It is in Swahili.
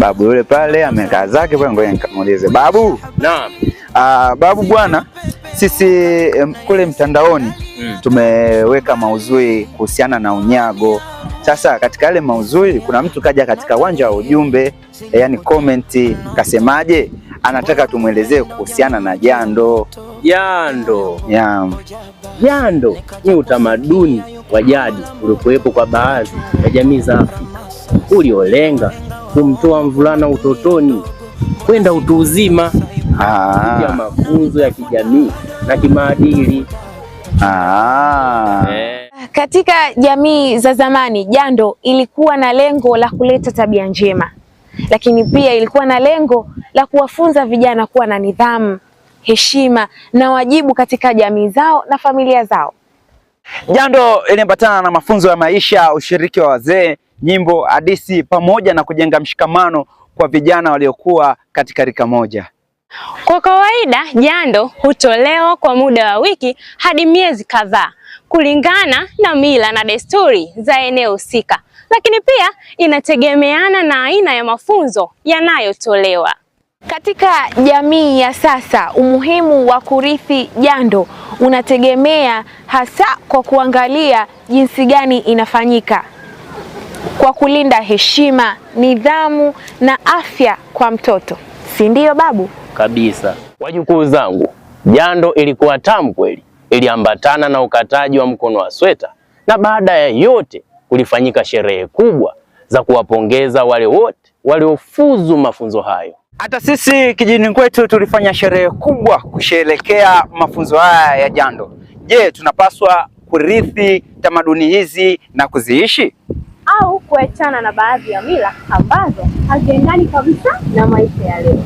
Babu yule pale amekaa zake pale, ngoja nikamuulize. Babu, Naam. Babu bwana, sisi kule mtandaoni tumeweka maudhui kuhusiana na unyago. Sasa katika yale maudhui kuna mtu kaja katika uwanja wa ujumbe, yani comment, kasemaje, anataka tumwelezee kuhusiana na jando. Jando. Yeah. Jando ni utamaduni wa jadi uliokuwepo kwa baadhi ya jamii za Afrika uliolenga kumtoa mvulana utotoni kwenda utu uzima kupitia mafunzo ya kijamii na kimaadili. Katika jamii za zamani, jando ilikuwa na lengo la kuleta tabia njema, lakini pia ilikuwa na lengo la kuwafunza vijana kuwa na nidhamu, heshima na wajibu katika jamii zao na familia zao. Jando iliambatana na mafunzo ya maisha, ushiriki wa wazee, nyimbo, hadithi pamoja na kujenga mshikamano kwa vijana waliokuwa katika rika moja. Kwa kawaida jando hutolewa kwa muda wa wiki hadi miezi kadhaa kulingana na mila na desturi za eneo husika, lakini pia inategemeana na aina ya mafunzo yanayotolewa. Katika jamii ya sasa, umuhimu wa kurithi jando unategemea hasa kwa kuangalia jinsi gani inafanyika kwa kulinda heshima, nidhamu na afya kwa mtoto, si ndiyo babu? Kabisa. Wajukuu zangu, jando ilikuwa tamu kweli, iliambatana na ukataji wa mkono wa sweta, na baada ya yote kulifanyika sherehe kubwa za kuwapongeza wale wote waliofuzu mafunzo hayo. Hata sisi kijijini kwetu tulifanya sherehe kubwa kusherehekea mafunzo haya ya jando. Je, tunapaswa kurithi tamaduni hizi na kuziishi? Au kuachana na baadhi ya mila ambazo haziendani kabisa na maisha ya leo.